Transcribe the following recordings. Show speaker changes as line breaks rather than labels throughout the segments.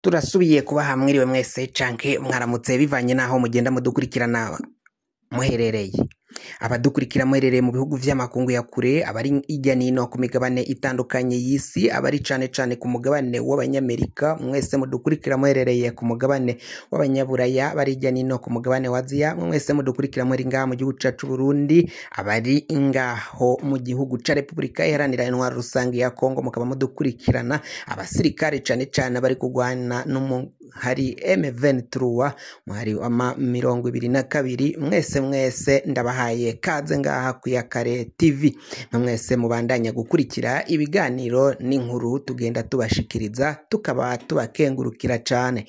Turasubiye kubaha mwiriwe mwese canke mwaramutse bivanye naho mugenda mudukurikirana muherereye. Abadukurikira muherereye mu bihugu vy'amakungu ya kure, abari hirya nino ku migabane itandukanye y'isi, abari cane cane ku mugabane w'abanyamerika, mwese mudukurikira muherereye ku mugabane w'abanyaburaya, abari hirya nino ku mugabane wa Aziya, mwese mudukurikira muri ngaha mu gihugu cacu Burundi, abari ngaho mu gihugu ca Repubulika Iharanira Intwaro Rusange ya Kongo, mukaba mudukurikirana, abasirikare cane cane bari kugwana n'umuhari M23, umuhari wa M22, mwese mwese ndabahaye kaze ngaha ku Yakare TV. Mwese mubandanya gukurikira ibiganiro n'inkuru tugenda tubashikiriza, tukaba tubakengurukira cane.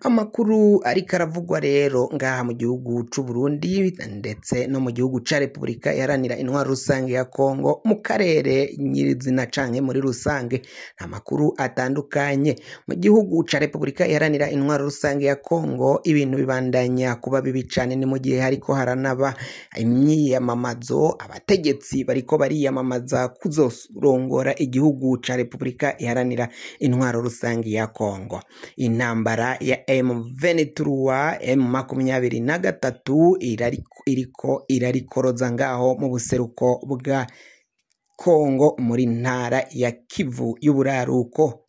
Amakuru ariko aravugwa rero ngaha mu gihugu c'u Burundi ndetse no mu gihugu ca Repubulika Iharanira Intwaro Rusange ya Kongo, mu karere nyirizina canke muri rusange, amakuru atandukanye. Mu gihugu ca Repubulika Iharanira Intwaro Rusange ya Kongo ibintu bibandanya kuba bibi cane, ni mu gihe hariko haranaba imyiyamamazo, abategetsi bariko bariyamamaza kuzorongora igihugu ca Repubulika Iharanira Intwaro Rusange ya Kongo. Intambara ya M23 M23 iriko irarikoroza ngaho mu buseruko bwa Kongo muri ntara ya Kivu y'uburaruko.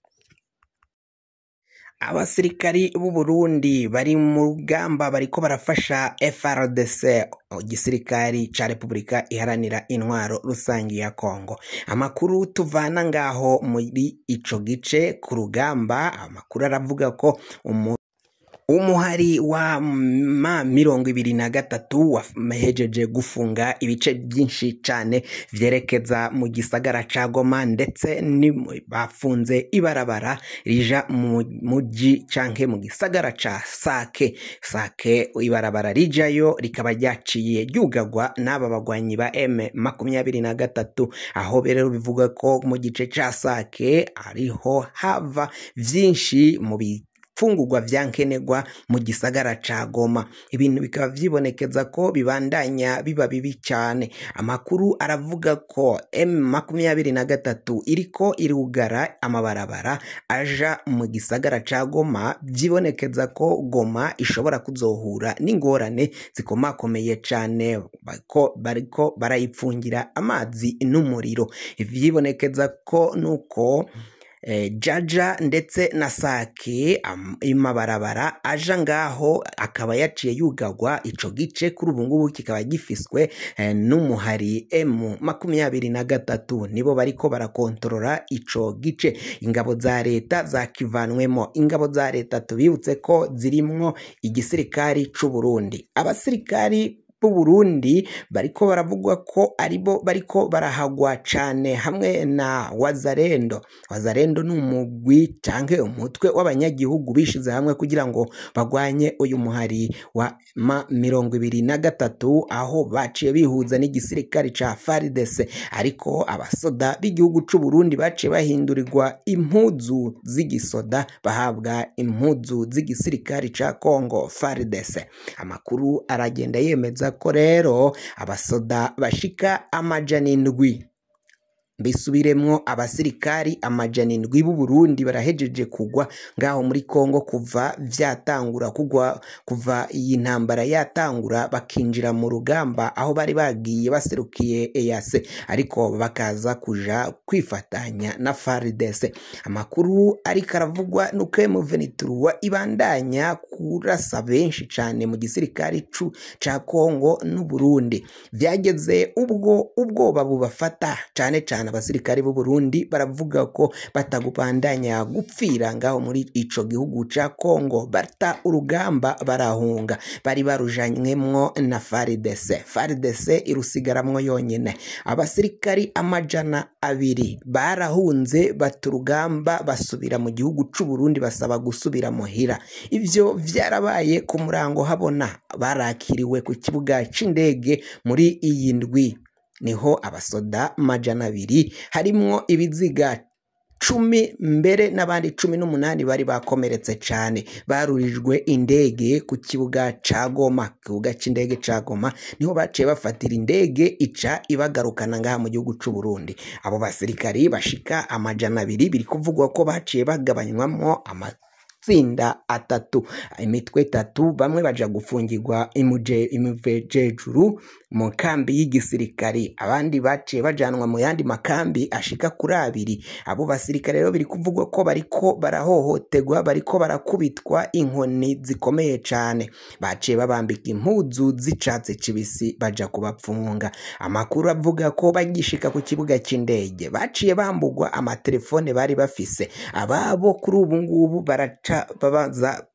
Abasirikari b'u Burundi bari mu rugamba bariko barafasha FARDC, igisirikari ca Repubulika Iharanira Intwaro Rusange ya Kongo. Amakuru tuvana ngaho muri ico gice ku rugamba, amakuru aravuga ko umuhari wa M23 wahejeje gufunga ibice byinshi cane vyerekeza mu gisagara ca Goma, ndetse bafunze ibarabara rija mu muji canke mu gisagara ca Sake. Sake ibarabara rijayo rikaba ryaciye ryugagwa n'aba bagwanyi ba M23, aho rero bivuga ko mu gice ca Sake ariho hava vyinshi mu bifungurwa vyankenerwa mu gisagara ca Goma. Ibintu bikaba vyibonekeza ko bibandanya biba bibi cane. Amakuru aravuga ko M23 iriko irugara amabarabara aja mu gisagara ca Goma, vyibonekeza ko Goma ishobora kuzohura n'ingorane zikomakomeye cane, bariko barayipfungira amazi n'umuriro. Ivyibonekeza ko nuko Jaja ndetse na Sake amabarabara aja ngaho akaba yaciye yugagwa. Ico gice kuri ubu ngubu kikaba gifiswe n'umuhari M23, nibo bariko barakontorora ico gice. Ingabo za leta zakivanwemo. Ingabo za leta tubibutse ko zirimwo igisirikari c'u Burundi. Abasirikari b'u Burundi bariko baravugwa ko aribo bariko barahagwa cane hamwe na Wazalendo. Wazalendo ni umugwi canke umutwe w'abanyagihugu bishize hamwe kugira ngo bagwanye uyu muhari wa M23, aho baciye bihuza n'igisirikare ca FARDC. Ariko abasoda b'igihugu c'u Burundi baciye bahindurirwa impuzu z'igisoda, bahabwa impuzu z'igisirikare ca Kongo FARDC. Amakuru aragenda yemeza ko rero abasoda bashika 700, mbisubiremwo, abasirikari 700 b'u Burundi barahejeje kugwa ngaho muri Kongo kuva vyatangura kugwa, kuva iyi ntambara yatangura, bakinjira mu rugamba aho bari bagiye baserukiye EAC, ariko bakaza kuja kwifatanya na FARDC. Amakuru ariko aravugwa nuko M23 ibandanya kurasa benshi cane mu gisirikari ca Kongo n'u Burundi. Vyageze ubwo ubwoba bubafata cane cane. Abasirikari b'u Burundi baravuga ko batagubandanya gupfira ngaho muri ico gihugu ca Kongo, bata urugamba barahunga, bari barujanywemwo na FARDC. FARDC irusigaramwo yonyene. Abasirikari 200 barahunze bata urugamba basubira mu gihugu c'u Burundi, basaba gusubira muhira. Ivyo vyarabaye ku murango habona, barakiriwe ku kibuga c'indege muri iyi ndwi. Niho abasoda 200 harimwo ibiziga 10 mbere n'abandi 18 bari bakomeretse cane, barurijwe indege ku kibuga ca Goma. Kibuga c'indege ca Goma niho baciye bafatira indege ica ibagarukana ngaha mu gihugu c'u Burundi. Abo basirikari bashika 200 biri kuvugwa ko baciye bagabanywamwo matsinda atatu, imitwe itatu. Bamwe baja gufungirwa imuvejejuru mu kambi y'igisirikari, abandi baciye bajanwa mu yandi makambi ashika kuri abiri. Abo basirikare rero biri kuvugwa ko bariko barahohoterwa, bariko barakubitwa inkoni zikomeye cane, baciye babambika impuzu z'icatsi kibisi baja kubapfunga. Amakuru avuga ko bagishika ku kibuga c'indege baciye bambugwa amatelefone bari bafise. Ababo kuri ubu ngubu baraca babaza,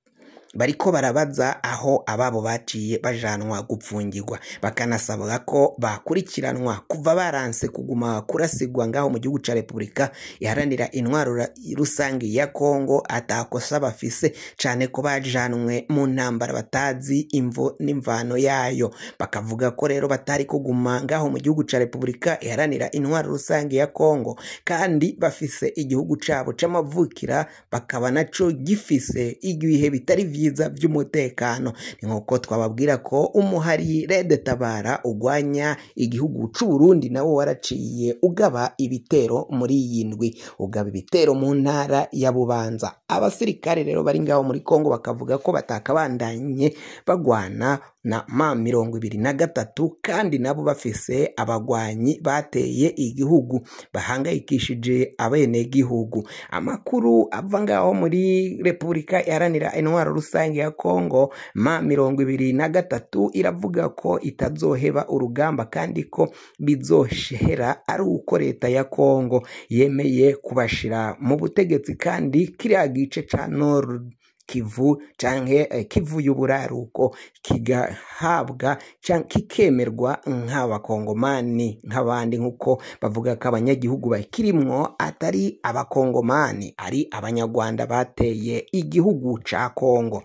bariko barabaza aho ababo baciye bajanwa gupfungirwa, bakanasabwa ko bakurikiranwa kuva baranse kuguma kurasigwa ngaho mu gihugu ca Repubulika Iharanira Intwaro Rusangi ya Kongo atakosa bafise, cane ko bajanwe mu ntambara batazi imvo n'imvano yayo. Bakavuga ko rero batari kuguma ngaho mu gihugu ca Repubulika Iharanira Intwaro Rusangi ya Kongo, kandi bafise igihugu cabo c'amavukira, bakaba naco gifise ibihe bitari vyiza vy'umutekano. Ni nkuko twababwira ko umuhari Red Tabara ugwanya igihugu c'u Burundi nawo waraciye ugaba ibitero muri iyi ndwi, ugaba ibitero mu ntara ya Bubanza. Abasirikare rero bari ngaho muri Kongo bakavuga ko batakabandanye bagwana na M23, kandi nabo bafise abagwanyi bateye igihugu bahangayikishije abenegihugu. Amakuru ava ngaho muri Repubulika Iharanira Intwaro Rusange ya Kongo, M23 iravuga ko itazoheba urugamba kandi ko bizoshera ari uko leta ya Kongo yemeye kubashira mu butegetsi, kandi kiriya gice ca Nord Kivu canke Kivu y'uburaruko kigahabwa canke kikemerwa nk'abakongomani nk'abandi, nkuko bavuga ko abanyagihugu bakirimwo atari abakongomani, ari abanyarwanda bateye igihugu ca Kongo.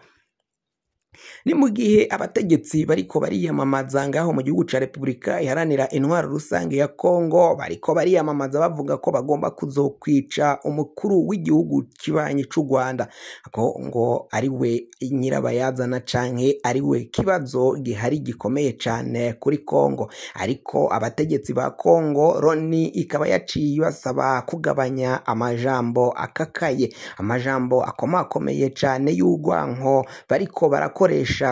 Ni mu gihe abategetsi bariko bariyamamaza ngaho mu gihugu ca Repubulika Iharanira Intwaro Rusange ya Kongo, bariko bariyamamaza bavuga ko bagomba kuzokwica umukuru w'igihugu kibanyi c'u Rwanda, ko ngo ari we nyirabayazana canke ari we kibazo gihari gikomeye cane kuri Kongo. Ariko abategetsi ba Kongo, Loni ikaba yaciye basaba kugabanya amajambo akakaye, amajambo akomakomeye cane y'urwanko bariko barakora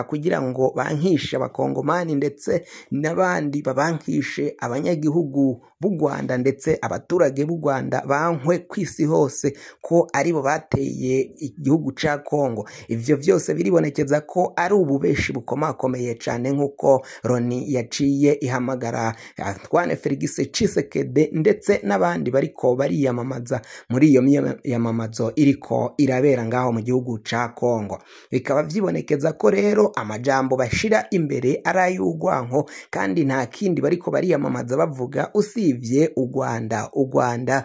kugira ngo bankishe abakongomani ndetse n'abandi babankishe abanyagihugu b'u Rwanda ndetse abaturage b'u Rwanda bankwe kwisi hose ko aribo bateye igihugu ca Kongo. Ivyo vyose biribonekeza ko ari ububeshi bukomakomeye cane, nkuko Loni yaciye ihamagara Antoine Felix Tshisekedi ndetse n'abandi bariko bariyamamaza muri iyo miyamamazo iriko irabera ngaho mu gihugu ca Kongo. Bikaba vyibonekeza ko rero amajambo bashira imbere ari ay'urwanko, kandi nta kindi bariko bariyamamaza bavuga usivye u Rwanda. U Rwanda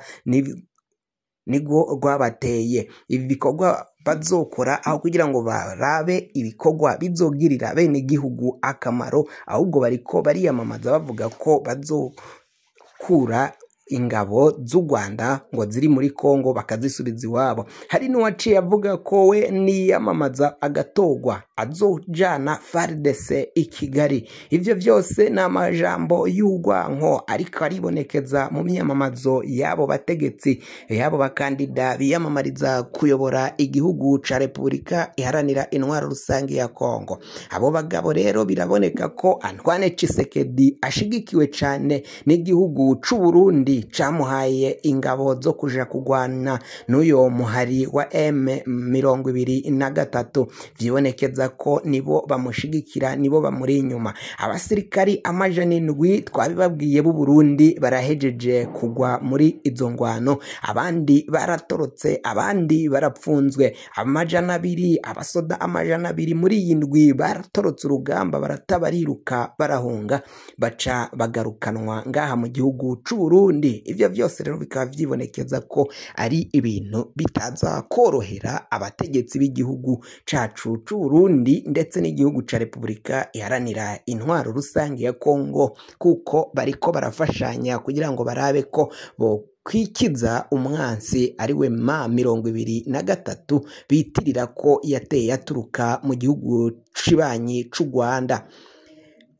nigwo rwabateye. Ibi bikorwa bazokora aho kugira ngo barabe ibikorwa bizogirira bene gihugu akamaro, ahubwo bariko bariyamamaza bavuga ko bazokura ingabo z'u Rwanda ngo ziri muri Kongo bakazisubiza iwabo. Hari n'uwaciye avuga ko we niyamamaza agatogwa azojana FARDC i Kigali. Ivyo vyose ni amajambo y'urwanko ariko aribonekeza mu myamamazo y'abo bategetsi, y'abo bakandida biyamamariza kuyobora igihugu ca Repubulika Iharanira Intwaro Rusange ya Kongo. Abo bagabo rero biraboneka ko Antoine Tshisekedi ashigikiwe cane n'igihugu c'u Burundi camuhaye ingabo zo kuja kugwana n'uyo muhari wa M23. Vyibonekeza ko nibo bamushigikira, nibo bamuri inyuma. Abasirikari 700 twabibabwiye b'u Burundi barahejeje kugwa muri izo ngwano, abandi baratorotse, abandi barapfunzwe. 200, abasoda 200 muri iyi ndwi baratorotse urugamba, bariruka barahunga, baca bagarukanwa ngaha mu gihugu c'u Burundi. Ivyo vyose rero bikaba vyibonekeza ko ari ibintu bitaza korohera abategetsi b'igihugu cacu c'u Burundi ndetse n'igihugu ca Repubulika Iharanira Intwaro Rusange ya Kongo, kuko bariko barafashanya kugira ngo barabe ko bo kwikiza umwansi ari we M23 bitirira ko yateye aturuka mu gihugu cibanyi c'u Rwanda.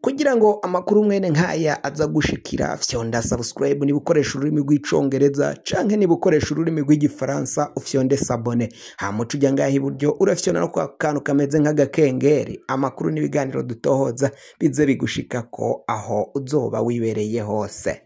Kugira ngo amakuru mwene nkaya aza gushikira, fyonda subscribe niba ukoresha ururimi rw'icongereza, canke niba ukoresha ururimi rw'igifaransa ufyonde s'abonner. Hama uca uja ngaha iburyo urafyonda no kwa kantu kameze nk'agakengeri, amakuru n'ibiganiro dutohoza bize bigushikako aho uzoba wibereye hose.